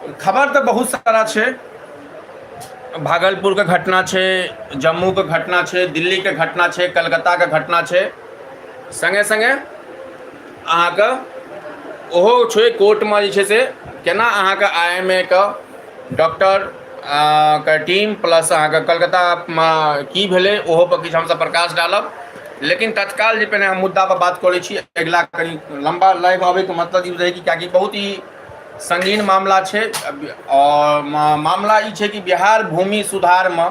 खबर तऽ बहुत सारा छै। भागलपुरके घटना छै, जम्मूके घटना छै, दिल्लीके घटना छै, कलकत्ताके घटना छै, सङ्गे सङ्गे अहाँके ओहो छै कोर्टमे जे छै से केना अहाँके I M A के डॉक्टर के टीम प्लस अहाँके कलकत्तामे की भेलै, ओहो पर किछु हमसब प्रकाश डालब। लेकिन तत्काल जे पहिने हम मुद्दा पर बात कऽ लै छी। अगिला कनि लम्बा लाइव आबैके मतलब ई रहै कि कियाकि बहुत ही संगीन मामला छै आओर मामला ई छै कि बिहार भूमि सुधारमे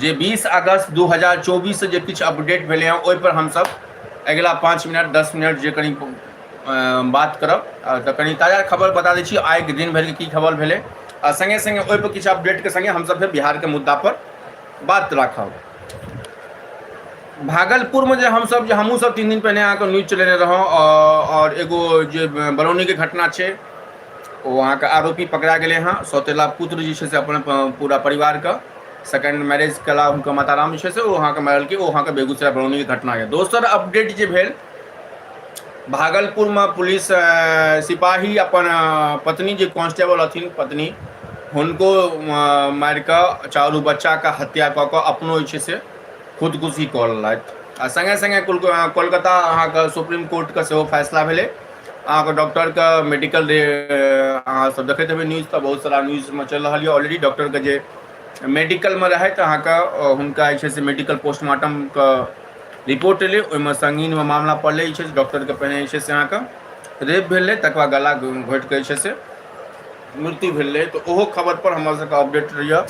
जे 20 अगस्त 2024 से जे किछु अपडेट भेलै हँ, ओहिपर हमसब अगिला 5 मिनट 10 मिनट जे कनि बात करब। तऽ कनि ताजा खबर बता दै छी, आइके दिन भरिके की खबर भेलै, आ सङ्गे सङ्गे ओहिपर किछु अपडेटके सङ्गे हमसब फेर बिहारके मुद्दापर बात राखब। भागलपुरमे जे हमसब जे हमहूँ सब 3 दिन पहिने अहाँके न्यूज चलेने रहौं, आओर एगो जे बरौनीके घटना छै, ओ अहाँके आरोपी पकड़ा गेलै हँ। सौतेला पुत्र जे छै से अपन पूरा परिवारके सेकेंड मैरेज कला हुनकर माताराम जे छै से ओ अहाँके मारलकै। ओ अहाँके बेगूसराय बरौनीके घटना यऽ। दोसर अपडेट जे भेल, भागलपुरमे पुलिस सिपाही अपन पत्नी जे कांस्टेबल हथिन पत्नी, हुनको मारि कऽ चारू बच्चाके हत्या कऽ कऽ अपनो जे छै से खुदकुशी कऽ लेलथि। आ सङ्गे सङ्गे कोलकाता अहाँके सुप्रीम कोर्टके सेहो फैसला भेलै। अहाँके डॉक्टरके मेडिकल, अहाँ सब देखैत हेबै न्यूज, तऽ बहुत सारा न्यूजमे चलि रहल यऽ ऑलरेडी, डॉक्टरके जे मेडिकलमे रहथि अहाँके, हुनका जे छै से मेडिकल पोस्टमार्टमके रिपोर्ट एलै, ओहिमे संगीनमे मामला पड़लै। जे छै से डॉक्टरके पहिने जे छै से अहाँके रेप भेल रहै, तकर बाद गला घोटि कऽ जे छै से मृत्यु भेल रहै। तऽ ओहो खबरपर हमर सबके अपडेट यऽ।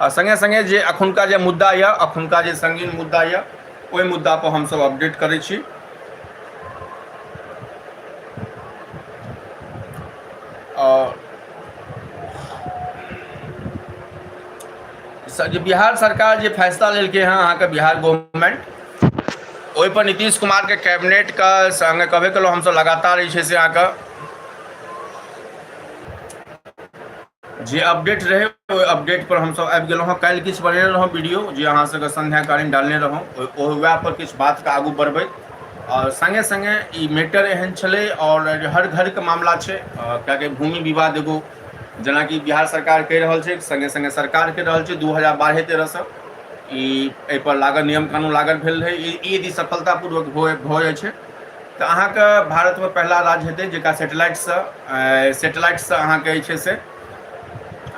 आ सङ्गे सङ्गे जे एखुनका जे मुद्दा यऽ, एखुनका जे संगीन मुद्दा यऽ, ओहि मुद्दापर हमसब अपडेट करै छी। आओर जे बिहार सरकार जे फैसला लेलकै हँ अहाँके बिहार गवर्नमेंट, ओहिपर नीतीश कुमारके कैबिनेटके सङ्गे कहबे केलहुँ हमसब लगातार जे छै से अहाँके जे अपडेट रहै, ओहि अपडेट पर हमसब आबि गेलहुँ हँ। काल्हि किछु बनेने रहौं वीडियो, जे अहाँ सबके संध्याकालीन डालने रहौं, ओ वएह पर किछु बातके आगू बढ़बैत आओर सङ्गे सङ्गे ई मैटर एहन छलै आओर हर घरके मामला छै, कियाकि भूमि विवाद एगो जेनाकि बिहार सरकार कहि रहल छै, सङ्गे सङ्गे सरकार कहि रहल छै, 2012-13सँ ई एहिपर लागल नियम कानून लागल भेल रहै। ई यदि सफलतापूर्वक भऽ जाइ छै तऽ अहाँके भारतमे पहिला राज्य हेतै जकरा सेटेलाइटसँ अहाँके जे छै से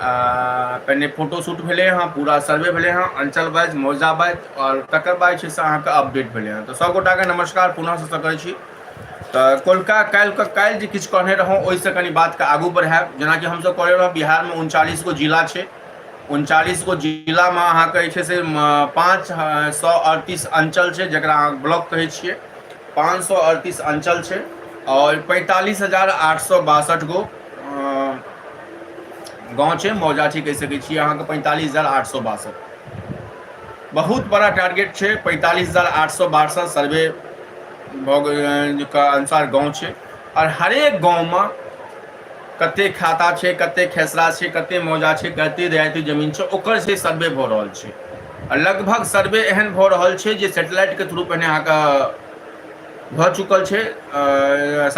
पहिने फोटो शूट भेलै हँ, पूरा सर्वे भेलै हँ अंचल वाइज, मौजा वाइज, आओर तकर बाद जे छै से अहाँके अपडेट भेलै हँ। तऽ सभगोटाके नमस्कार पुनः करै छी। तऽ कोलका काल्हिके काल्हि जे किछु कहने रहौं, ओहिसँ कनि बातके आगू बढ़ायब। जेनाकि हमसभ कहने रहौं, बिहारमे 39 गो जिला छै। 39 गो जिलामे अहाँके जे छै से 538 अंचल छै, जकरा अहाँ ब्लॉक कहै छियै। 538 अंचल छै आओर 45,862 गो गाँव छै, मौजा छै, कहि सकै छियै अहाँके। 45,862 बहुत बड़ा टारगेट छै। 45,862 सर्वे भऽ के अनुसार गाँव छै आओर हरेक गाँवमे कते खाता छै, कते खेसरा छै, कते मौजा छै, कते रियायती जमीन छै, ओकर से सर्वे भऽ रहल छै। आ लगभग सर्वे एहन भऽ रहल छै जे सेटेलाइटके थ्रू पहिने अहाँके भऽ चुकल छै।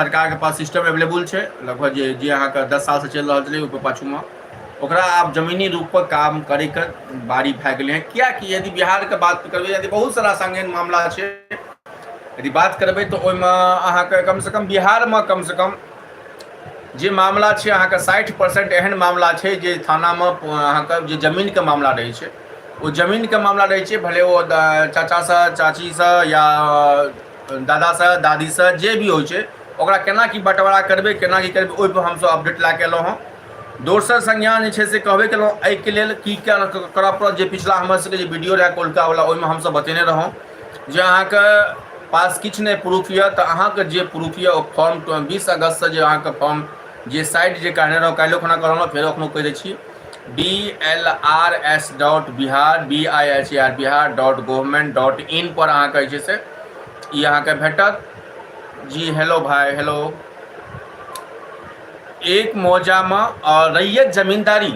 सरकारके पास सिस्टम एवेलेबल छै लगभग, जे जे अहाँके 10 सालसँ चलि रहल छलै, ओहिपर पाछूमे ओकरा आब जमीनी रूपपर काम करैके बारी भए गेलै हँ। किएकि यदि बिहारके बात करबै, यदि बहुत सारा संगीन मामला छै, यदि बात करबै तऽ ओहिमे अहाँके कमसँ कम बिहारमे कमसँ कम जे मामला छै अहाँके 60% एहन मामला छै जे थानामे अहाँके जे जमीनके मामला रहै छै, ओ जमीनके मामला रहै छै, भले ओ चाचासँ, चाचीसँ या दादासँ, दादीसँ जे भी होइ छै, ओकरा केना की बँटवारा करबै, केना की करबै, ओहिपर हमसभ अपडेट लए कऽ एलहुँ हँ। दोसर संज्ञान जे छै से कहबे केलहुँ, एहिके लेल की करऽ पड़त, जे पिछला हमर सबके जे वीडियो रहए कोलकावला, ओहिमे हमसभ बतेने रहौँ जे अहाँके पास किछु नहि प्रूफ यऽ तऽ अहाँके जे प्रूफ यऽ ओ फॉर्म 20 अगस्तसँ जे अहाँके फॉर्म जे साइट जे कहने रहौँ, काल्हिओ खुना कहलहुँ, फेरो एखनो कहि दै छी, B L R S dot Bihar B I H A R Bihar dot government dot in पर अहाँके जे छै से ई अहाँके भेटत। जी हेलो भाई, हेलो। एक मौजामे आओर रैयत जमीन्दारी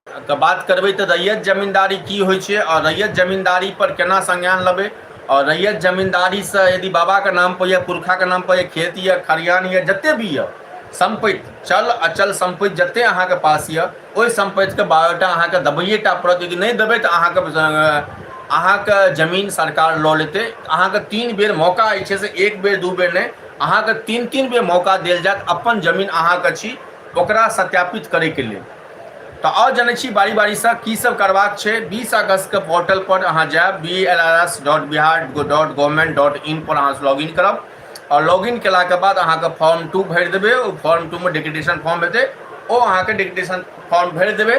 के बात करबै तऽ रैयत जमीन्दारी की होइ छै आओर रैयत जमीन्दारी पर केना संज्ञान लेबै, आओर रैयत जमीन्दारीसँ यदि बाबाके नामपर यऽ, पुरखाके नामपर यऽ, खेत यऽ, खरिहान यऽ, जते भी यऽ, सम्पत्ति, चल अचल सम्पत्ति जते अहाँके पास यऽ, ओहि सम्पत्तिके बायोडाटा अहाँके देबैए टा पड़त। यदि नहि देबै तऽ अहाँके जमीन सरकार लऽ लेतै। अहाँके 3 बेर मौका जे छै से, एक बेर दू बेर नहि, अहाँके तीन तीन बेर मौका देल जायत अपन जमीन अहाँके छी, ओकरा सत्यापित करैके लेल। तऽ आओर जनै छी बारी बारीसँ की सब करबाक छै। 20 अगस्तके पोर्टल पर अहाँ जायब, blrs.bihar.government.in पर अहाँ लॉग इन करब आओर लॉग इन केलाके बाद अहाँके फॉर्म 2 भरि देबै। ओ फॉर्म 2 मे डिक्रिटेशन फॉर्म हेतै, ओ अहाँके डिक्रिटेशन फॉर्म भरि देबै।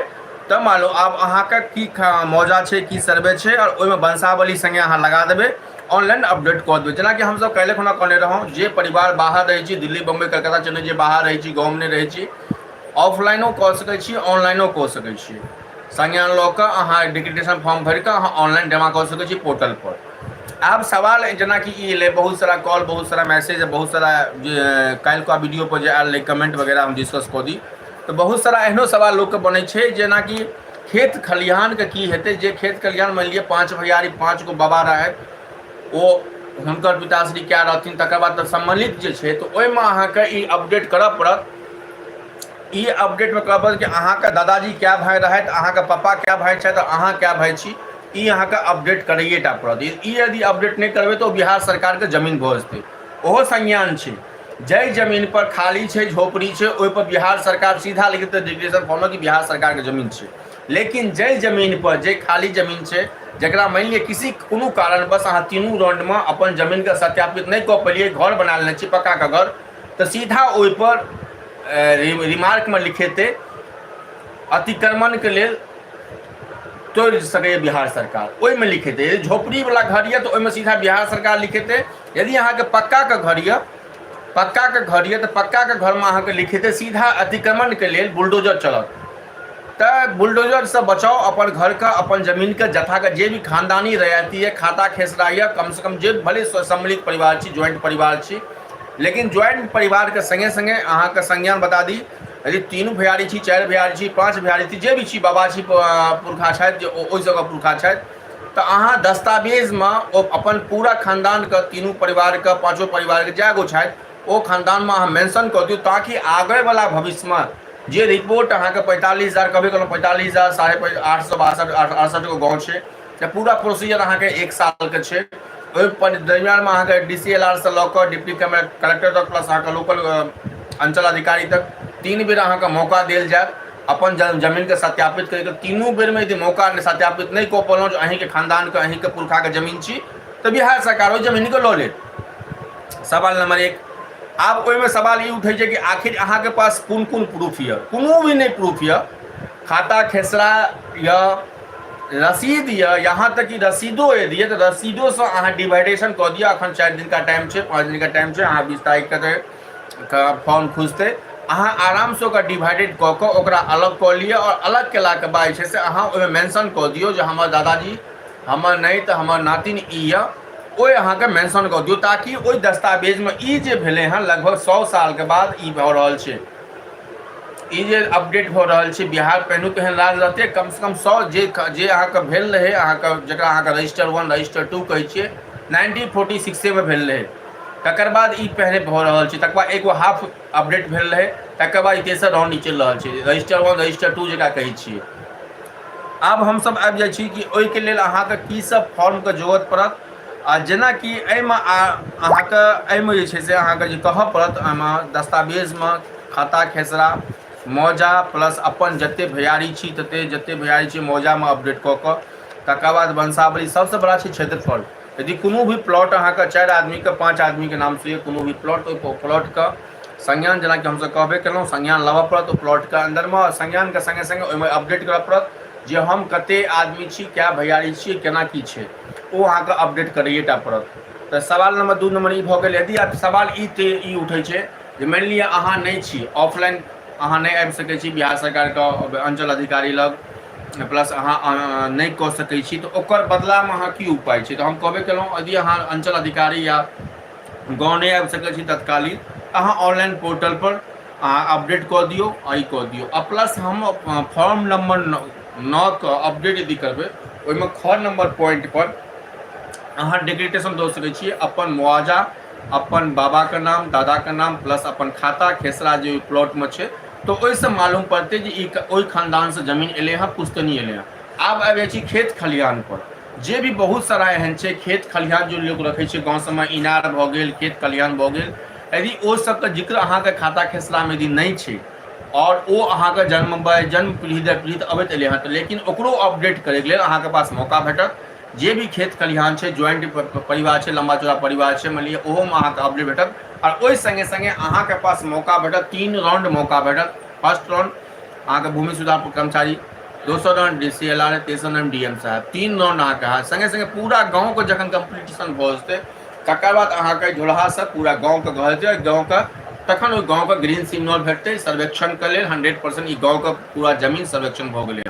तऽ मान लो आब अहाँके की मौजा छै, की सर्वे छै, आओर ओहिमे वंशावली सङ्गे अहाँ लगा देबै, ऑनलाइन अपडेट कऽ देबै। जेनाकि हमसब काल्हि खुना कहने रहौं, जे परिवार बाहर रहै छी, दिल्ली, बम्बई, कलकत्ता, चेन्नई, जे बाहर रहै छी, गाँवमे नहि रहै छी, ऑफलाइनो कऽ सकै छी, ऑनलाइनो कऽ सकै छी। संज्ञान लऽ कऽ अहाँ डिक्रिटेशन फॉर्म भरि कऽ अहाँ ऑनलाइन जमा कऽ सकै छी पोर्टल पर। आब सवाल जेनाकि ई एलै, बहुत सारा कॉल, बहुत सारा मैसेज, बहुत सारा जे काल्हिका वीडियो पर जे आयल रहै कमेंट वगैरह, हम डिस्कस कऽ दी। तऽ बहुत सारा एहनो सवाल लोकके बनै छै, जेनाकि खेत खलिहानके की हेतै? जे खेत खलिहान, मानि लिअ पाँच भैयारी, पाँच गो बाबा रहथि, ओ हुनकर पिताश्री क्या रहथिन, तकर बाद तऽ सम्मिलित जे छै, तऽ ओहिमे अहाँके ई अपडेट करऽ पड़त। ई अपडेटमे करऽ पड़त कि अहाँके दादाजी कए भाय रहथि, अहाँके पापा कए भाय छथि, अहाँ कए भाय छी। ई अहाँके अपडेट करैए टा पड़त। ई यदि अपडेट नहि करबै तऽ ओ बिहार सरकारके जमीन भऽ जेतै। ओहो संज्ञान छै, जाहि जमीन पर खाली छै, झोपड़ी छै, ओहि पर बिहार सरकार सीधा लिख देतै डिक्लेरेशन फॉर्ममे कि बिहार सरकारके जमीन छै। लेकिन जाहि जमीन पर, जे खाली जमीन छै, जकरा मानि लिअ किसी कोनो कारणवश अहाँ तीनू राउंडमे अपन जमीनके सत्यापित नहि कऽ पेलियै, घर बना लेने छी पक्काके घर, तऽ सीधा ओहिपर रिमार्कमे लिखेतै, अतिक्रमणके लेल तोड़ि सकैए बिहार सरकार, ओहिमे लिखेतै। यदि झोपड़ीवला घर यऽ तऽ ओहिमे सीधा बिहार सरकार लिखेतै। यदि अहाँके पक्काके घर यऽ, पक्काके घर यऽ, तऽ पक्काके घरमे अहाँके लिखेतै सीधा, अतिक्रमणके लेल बुलडोजर चलत। तऽ बुलडोजरसँ बचाउ अपन घरके, अपन जमीनके, जथाके जे भी खानदानी रैयती यऽ, खाता खेसरा यऽ। कमसँ कम जे भले सम्मिलित परिवार छी, ज्वाइंट परिवार छी, लेकिन ज्वाइंट परिवारके सङ्गे सङ्गे अहाँके संज्ञान बता दी, यदि तीनू भैयारी छी, चारि भैयारी छी, पाँच भैयारी छी, जे भी छी, बाबा छी, पुरखा छथि, जे ओहि सबके पुरखा छथि, तऽ अहाँ दस्तावेजमे ओ अपन पूरा खानदानके, तीनू परिवारके, पाँचो परिवारके, जए गो छथि, ओ खानदानमे अहाँ मेंशन कऽ दियौ, ताकि आगेवला भविष्यमे जे रिपोर्ट अहाँके 45,000 कहबे केलहुँ, 45,000 8.562, 68 गो गाँव छै, तऽ पूरा प्रोसीजर अहाँके एक सालके छै। ओहि पर दरमियानमे अहाँके डीसीएलआर से लऽ कऽ डिप्टी कलेक्टर तक, प्लस अहाँके लोकल अंचल अधिकारी तक 3 बेर अहाँके मौका देल जायत अपन जमीनके सत्यापित करैके। तीनू बेरमे यदि मौका सत्यापित नहि कऽ पौलहुँ जे अहीँके खानदानके, अहीँके पुरखाके जमीन छी, तऽ बिहार सरकार ओहि जमीनके लऽ लेत। सवाल नंबर एक। आब ओहिमे सवाल ई उठै छै कि आखिर अहाँके पास कोन कोन प्रूफ यऽ? कोनो भी नहि प्रूफ यऽ, खाता खेसरा यऽ, रसीद यऽ, यहाँ तक कि रसीदो यदि यऽ तऽ रसीदोसँ अहाँ डिवाइडेशन कऽ दिअ। अखन 4 दिनका टाइम छै, 5 दिनका टाइम छै। अहाँ 20 तारीखके फॉर्म खुजतै, अहाँ आरामसँ ओकरा डिवाइडेड कऽ कऽ ओकरा अलग कऽ लिअ आओर अलग केलाके बाद जे छै से अहाँ ओहिमे मेंशन कऽ दियौ जे हमर दादाजी, हमर नहि तऽ हमर नातिन ई यऽ, ओहि अहाँके मेंशन कऽ दियौ, ताकि ओहि दस्तावेजमे ई जे भेलै हँ, लगभग 100 सालके बाद ई भऽ रहल छै, ई जे अपडेट भऽ रहल छै। बिहार पहिनो केहन राज रहतै? कमसँ कम 100 जे जे अहाँके भेल रहै, अहाँके जकरा अहाँके रजिस्टर 1, रजिस्टर 2 कहै छियै, 1946मे भेल रहै। तकर बाद ई पहले भऽ रहल छै, तकर बाद एगो हाफ अपडेट भेल रहै, तकर बाद ई तेसर राउंड ई चलि रहल छै, रजिस्टर 1, रजिस्टर 2 जकरा कहै छियै। आब हमसभ आबि जाइ छी कि ओहिके लेल अहाँके की सब फॉर्मके जरूरत पड़त। आ जेनाकि एहिमे अहाँके एहिमे जे छै से अहाँके जे कहऽ पड़त, एहिमे दस्तावेजमे खाता खेसरा, मौजा, प्लस अपन जते भैयारी छी तते, जते भैयारी छी मौजामे अपडेट कऽ कऽ, तकर बाद वंशावली, सबसँ बड़ा छै क्षेत्रफल। यदि कोनो भी प्लॉट अहाँके चारि आदमीके, पाँच आदमीके नामसँ यऽ कोनो भी प्लॉट, ओहि प्लॉटके संज्ञान, जेनाकि हमसभ कहबे केलहुँ, संज्ञान लेबऽ पड़त ओ प्लॉटके अन्दरमे। संज्ञानके सङ्गे सङ्गे ओहिमे अपडेट करऽ पड़त जे हम कते आदमी छी, कए भैयारी छी, केना की छै, ओ अहाँके अपडेट करैए टा पड़त। तऽ सवाल नंबर दू नंबर ई भऽ गेल। यदि आब सवाल ई ई उठै छै जे मानि लिअ अहाँ नहि छी ऑफलाइन, अहाँ नहि आबि सकै छी बिहार सरकारके अंचल अधिकारी लग, प्लस अहाँ नहि कऽ सकै छी, तऽ ओकर बदलामे अहाँ की उपाय छै? तऽ हम कहबे केलहुँ, यदि अहाँ अंचल अधिकारी या गाँव नहि आबि सकै छी तत्कालीन, अहाँ ऑनलाइन पोर्टल पर अहाँ अपडेट कऽ दियौ आ ई कऽ दियौ। आ प्लस हम फॉर्म नंबर 9के अपडेट यदि करबै, ओहिमे ख नंबर पॉइंट पर अहाँ डिक्रिटेशन दऽ सकै छियै अपन मुआवजा। अपन बाबाके नाम, दादाके नाम, प्लस अपन खाता खेसरा जे ओहि प्लॉटमे छै, तऽ ओहिसँ मालूम पड़तै जे ई ओहि खानदानसँ जमीन एलै हँ, पुश्तनी एलै हँ। आब आबि जाइ छी खेत खलिहान पर। जे भी बहुत सारा एहन छै खेत खलिहान जो लोक रखै छै गाँव सबमे, इनार भऽ गेल, खेत खलिहान भऽ गेल, यदि ओ सबके जिक्र अहाँके खाता खेसरामे यदि नहि छै आओर ओ अहाँके जन्म बाय जन्म पीढ़ी दर पीढ़ी अबैत एलै हँ, तऽ लेकिन ओकरो अपडेट करैके लेल अहाँके पास मौका भेटत। जे भी खेत खलिहान छै, ज्वाइंट परिवार छै, लम्बा चौड़ा परिवार छै, मानि लिअ ओहोमे अहाँके अपडेट भेटत। आओर ओहि सङ्गे सङ्गे अहाँके पास मौका भेटत, 3 राउंड मौका भेटत। फर्स्ट राउंड अहाँके भूमि सुधार कर्मचारी, दोसर round D C L R, तेसर राउंड डी एम साहब। 3 राउंड अहाँके हैत। सङ्गे सङ्गे पूरा गाँवके जखन कम्पीटिशन भऽ जेतै तकर बाद अहाँके झोलहासँ पूरा गाँवके घर जेतै गाँवके, तखन ओहि गाँवके ग्रीन सिग्नल भेटतै सर्वेक्षणके लेल। 100% ई गाँवके पूरा जमीन सर्वेक्षण भऽ गेलै।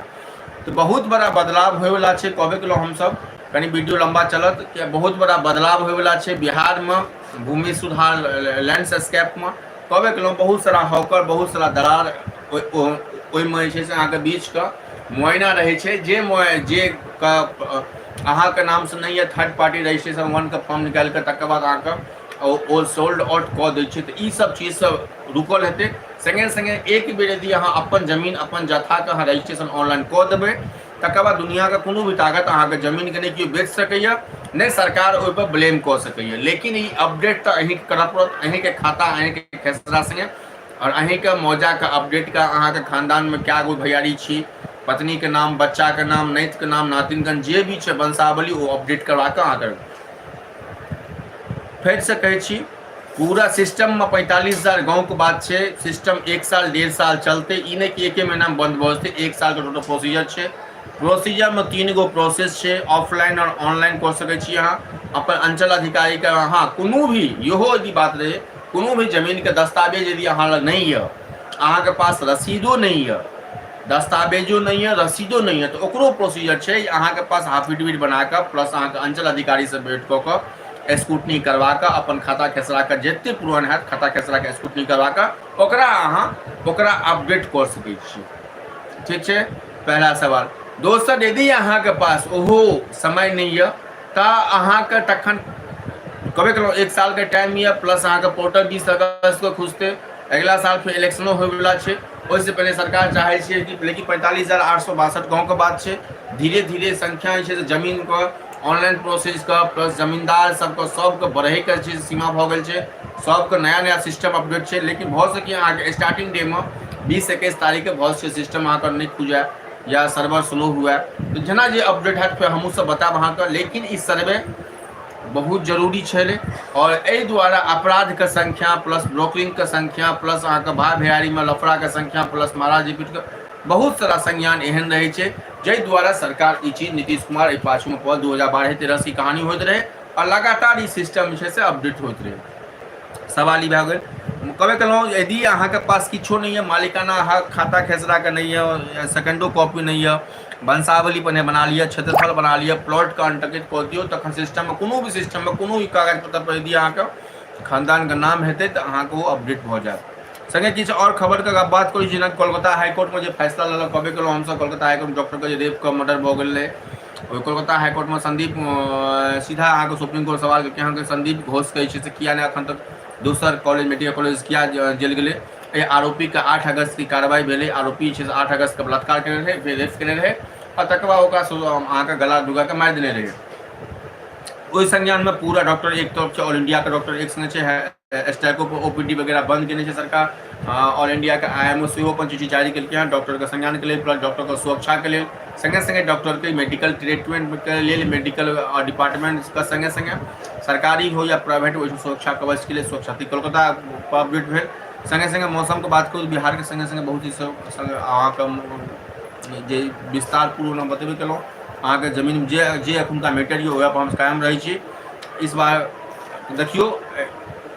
तऽ बहुत बड़ा बदलाव होइवला छै। कहबे केलहुँ हमसभ, कनि वीडियो लम्बा चलत, कि बहुत बड़ा बदलाव होइवला छै बिहारमे भूमि सुधार लैंडस्केपमे। कहबे केलहुँ, बहुत सारा हॉकर, बहुत सारा दलाल ओहिमे जे छै से अहाँके बीचके मुआयना रहै छै, जे जे अहाँके नामसँ नहि यऽ, थर्ड पार्टी रजिस्ट्रेशन वनके फॉर्म निकालि कऽ तकर बाद अहाँके ओ सोल्ड आउट कऽ दै छै। तऽ ई सब चीज सब रुकल हेतै। सङ्गे सङ्गे एक बेर यदि अहाँ अपन जमीन, अपन जथाके अहाँ रजिस्ट्रेशन ऑनलाइन कऽ देबै, तकर बाद दुनिआँके कोनो भी ताकत अहाँके जमीनके नहि केओ बेच सकैए, नहि सरकार ओहिपर ब्लेम कऽ सकैए। लेकिन ई अपडेट तऽ अहीँके करऽ पड़त, अहीँके खाता, अहीँके खेसरा सङ्गे आओर अहीँके मौजाके अपडेटके, अहाँके खानदानमे कए गो भैयारी छी, पत्नीके नाम, बच्चाके नाम, नैतके नाम, नातिनके जे भी छै वंशावली, ओ अपडेट करबाके अहाँके। फेरसँ कहै छी, पूरा सिस्टममे 45,000 गाँवके बात छै। सिस्टम 1 साल 1.5 साल चलतै, ई नहि कि एके महीनामे बन्द भऽ जेतै। 1 सालके टोटल प्रोसीजर छै। प्रोसीजरमे 3 गो प्रोसेस छै, ऑफलाइन आओर ऑनलाइन कऽ सकै छी अहाँ अपन अंचल अधिकारीके। अहाँ कोनो भी इहो यदि बात रहै, कोनो भी जमीनके दस्तावेज यदि अहाँ लग नहि यऽ, अहाँके पास रसीदो नहि यऽ, दस्तावेजो नहि यऽ, रसीदो नहि यऽ, तऽ ओकरो प्रोसीजर छै। अहाँके पास एफिडेविट बना कऽ प्लस अहाँके अंचल अधिकारीसँ भेँट कऽ कऽ स्क्रूटनी करवा कऽ अपन खाता खेसराके जते पुरान हैत खाता खेसराके स्क्रूटनी करवा कऽ ओकरा अहाँ ओकरा अपडेट कऽ सकै छी। ठीक छै, पहला सवाल। दोसर, यदि अहाँके पास ओहो समय नहि यऽ तऽ अहाँके तखन कहबे केलहुँ 1 सालके टाइम यऽ, प्लस अहाँके पोर्टल 20 अगस्तके खुजतै। अगिला साल फेर इलेक्शनो होइवला छै, ओहिसँ पहिले सरकार चाहै छै कि, लेकिन 45,862 गाँवके बात छै। धीरे धीरे संख्या जे छै से जमीनके ऑनलाइन प्रोसेसके प्लस जमींदार सबके सबके बढ़ैके छै सीमा भऽ गेल छै, सबके नया नया सिस्टम अपडेट छै। लेकिन भऽ सकैए अहाँके स्टार्टिंग डेमे 20-21 तारीखके भऽ सकै सिस्टम अहाँके नहि खुजए या सर्वर स्लो हुए, तऽ जेना जे अपडेट हैत फेर हमहूँ सब बतायब अहाँके। लेकिन ई सर्वे बहुत जरूरी छलै आओर एहि द्वारा अपराधके संख्या प्लस ब्रोकरिंगके संख्या प्लस अहाँके भाय भैयारीमे लफड़ाके संख्या प्लस महाराज पीटके बहुत सारा संज्ञान एहन रहै छै, जाहि द्वारा सरकार ई चीज नीतीश कुमार एहि पाछूमे पड़ल। 2012-13 ई कहानी होइत रहै आओर लगातार ई सिस्टम जे छै से अपडेट होइत रहै। सवाल ई भए गेल, कहबे केलहुँ, यदि अहाँके पास किछो नहि यऽ, मालिकाना हक खाता खेसराके नहि यऽ, सेकेंडो कॉपी नहि यऽ, वंशावली पहिने बना लिअ, क्षेत्रफल बना लिअ, प्लॉटके अंटकित कऽ दियौ, तखन सिस्टममे कोनो भी सिस्टममे कोनो भी कागज पत्तर पर यदि अहाँके खानदानके नाम हेतै तऽ अहाँके ओ अपडेट भऽ जायत। सङ्गे किछु आओर खबरके बात करू, जेना कोलकाता हाईकोर्टमे जे फैसला लेलक, कहबे केलहुँ हमसभ, कोलकाता हाईकोर्ट डॉक्टरके जे रेपके मर्डर भऽ गेल रहै, ओहि कोलकाता हाईकोर्टमे संदीप सीधा अहाँके सुप्रीम कोर्ट सवाल केलकै, अहाँके संदीप घोषके जे छै से किया नहि एखन तक दोसर कॉलेज, मेडिकल कॉलेज किया जेल गेलै? एहि आरोपीके 8 अगस्तके कार्रवाई भेलै। आरोपी जे छै से 8 अगस्तके बलात्कार केने रहै, फेर रेप केने रहै आओर तकर बाद ओकरा अहाँके गला डुगा कऽ मारि देने रहै। ओहि संज्ञानमे पूरा डॉक्टर एक तरफ छै, ऑल इंडियाके डॉक्टर एक संगे छै, स्टैको पर ओपीडी वगैरह बंद केने छै सरकार। ऑल इंडियाके आईएमओ सेहो अपन चिट्ठी जारी केलकै हँ डॉक्टरके संज्ञानके लेल, प्लस डॉक्टरके सुरक्षाके लेल, सङ्गे सङ्गे डॉक्टरके मेडिकल ट्रीटमेंटके लेल, मेडिकल डिपार्टमेंटके सङ्गे सङ्गे सरकारी हो या प्राइवेट, ओहिसँ सुरक्षा कवचके लेल सुरक्षा। कोलकाता पर अपडेट भेल। सङ्गे सङ्गे मौसमके बात करू, बिहारके सङ्गे सङ्गे बहुत चीज सब अहाँके जे विस्तार पूर्व हम बतेबे केलहुँ। अहाँके जमीन जे जे एखुनका मैटर यऽ ओएह पर हम कायम रहै छी। इस बार देखियौ,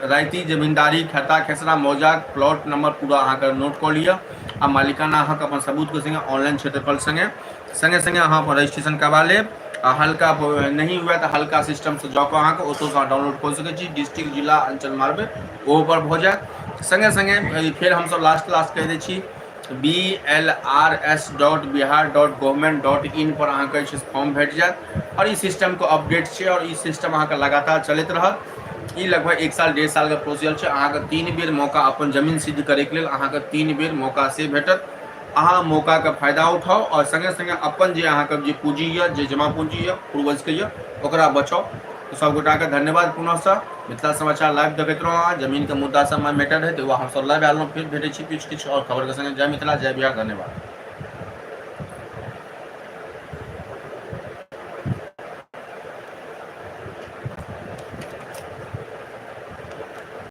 राइती जमींदारी खाता खेसरा मौजा प्लॉट नंबर पूरा अहाँके नोट कऽ लिअ आ मालिकाना हक अपन सबूतके सङ्गे ऑनलाइन क्षेत्रफल सङ्गे सङ्गे सङ्गे अहाँ अपन रजिस्ट्रेशन करबा लेब। आ हल्का नहि हुए तऽ हल्का सिस्टमसँ जाकऽ अहाँके ओतऽसँ अहाँ डाउनलोड कऽ सकै छी। डिस्ट्रिक्ट, जिला, अंचल मारबै, ओहो पर भऽ जायत। सङ्गे सङ्गे फेर हमसब लास्ट लास्ट कहि दै छी, blrs.bihar.government.in पर अहाँके जे छै फॉर्म भेट जायत आओर ई सिस्टमके अपडेट छै आओर ई सिस्टम अहाँके लगातार चलैत रहत। ई लगभग एक साल 1.5 सालके प्रोसीजर छै। अहाँके 3 बेर मौका अपन जमीन सिद्ध करैके लेल अहाँके 3 बेर मौका से भेटत। अहाँ मौकाके फायदा उठाउ आओर सङ्गे सङ्गे अपन जे अहाँके जे पूँजी यऽ, जे जमा पूँजी यऽ, पूर्वजके यऽ, ओकरा बचाउ। तऽ सब गोटाके धन्यवाद पुनःसँ। मिथिला समाचार लाइव देखैत रहू अहाँ। जमीनके मुद्दा सबमे मैटर रहै तऽ हमसब लाइव आयल रहौं। फेर भेटै छी किछु किछु आओर खबरके सङ्गे। जय मिथिला, जय बिहार, धन्यवाद।